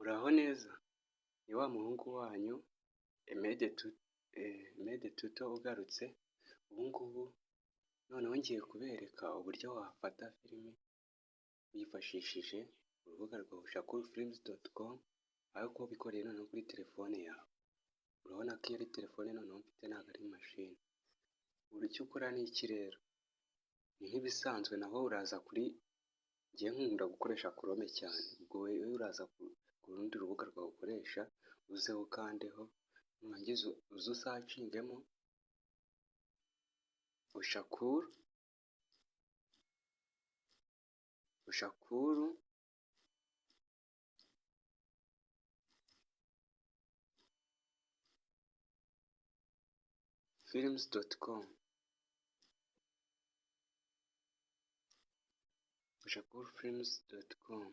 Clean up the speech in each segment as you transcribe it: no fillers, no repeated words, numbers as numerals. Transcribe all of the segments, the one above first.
Muraho neza? Ni wa muhungu wanyu Emede Tuto ugarutse, ubu ngubu noneho ngiye kubereka uburyo wafata filime wifashishije urubuga rwa ushakurufilms.com, ariko ubikoreye noneho kuri telefone yawe. Urabona ko iyo ari telefone noneho mfite, ntabwo ari mashini. Icyo ukora ni iki rero? Ni nk'ibisanzwe, naho uraza kuri, ngiye nkunda gukoresha Chrome cyane, ubwo wowe uraza ku rundi rubuga rwawukoresha, uzeho ukandeho, nurangiza uze usearchingemo Ushakuru films.com, ushakurufilms.com.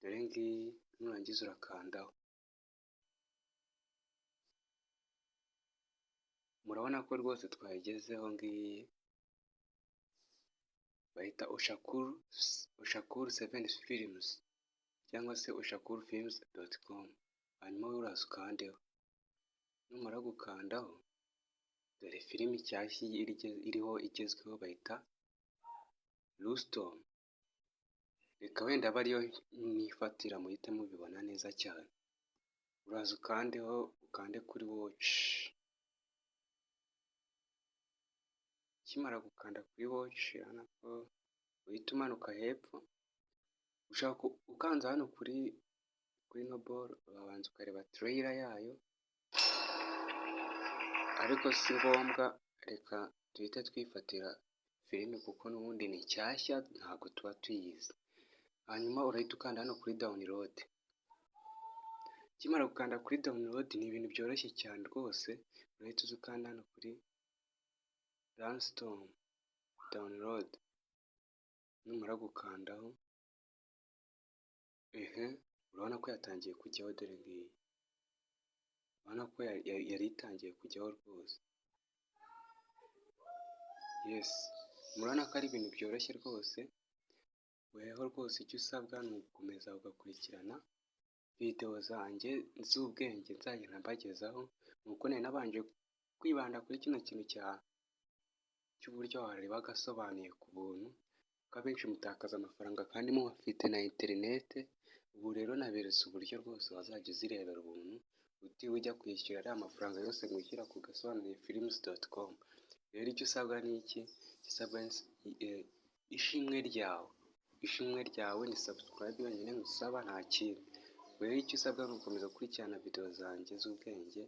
Dore ngiyi, nurangiza urakandaho. Murabona ko rwose twayigezeho, ngiyi bayita Ushakuru Seven Films cyangwa se ushakurufilms.com. Hanyuma wowe uraza ukandeho. Numara gukandaho, dore filimi nshyashya iriho igezweho, bayita Rustom. Reka wenda abe ariyo nifatira muhite mubibona neza cyane. Uraza ukandeho, ukande kuri watch. Ukimara gukanda kuri watch, urabona ko uhita umanuka hepfo. Ushaka ukanze hano kuri ino boro, urabanza ukareba trailer yayo, ariko si ngombwa, reka duhite twifatira filime kuko n'ubundi ni nshyashya, ntabwo tuba tuyizi. Hanyuma urahita ukanda hano kuri download. Ukimara gukanda kuri download, ni ibintu byoroshye cyane rwose, urahita uza ukanda hano kuri Rustom download. Numara gukandaho, ehe, urabona ko yatangiye kujyaho, dore ngiyi. Urabona ko yari itangiye kujyaho rwose. Yes, murabona ko ari ibintu byoroshye rwose. Weho rwose icyo usabwa ni ugukomeza ugakurikirana videwo zanjye z'ubwenge nzagenda mbagezaho. Ni uko nari nabanje kwibanda kuri kino kintu cy'uburyo wareba agasobanuye ku buntu, kuko abenshi mutakaza amafaranga kandi mufite na interinete. Ubu rero naberetse uburyo rwose wazajya uzirebera ubuntu utiriwe ujya kwishyura ariya mafaranga yose ngo wishyura ku gasobanuye films.com. Rero icyo usabwa ni iki? Icyo usabwa ni ishimwe ryawe. Ishimwe ryawe ni subscribe yonyine ngusaba, nta kindi. Rero icyo usabwa ni ugukomeza gukurikirana videwo zanjye z'ubwenge.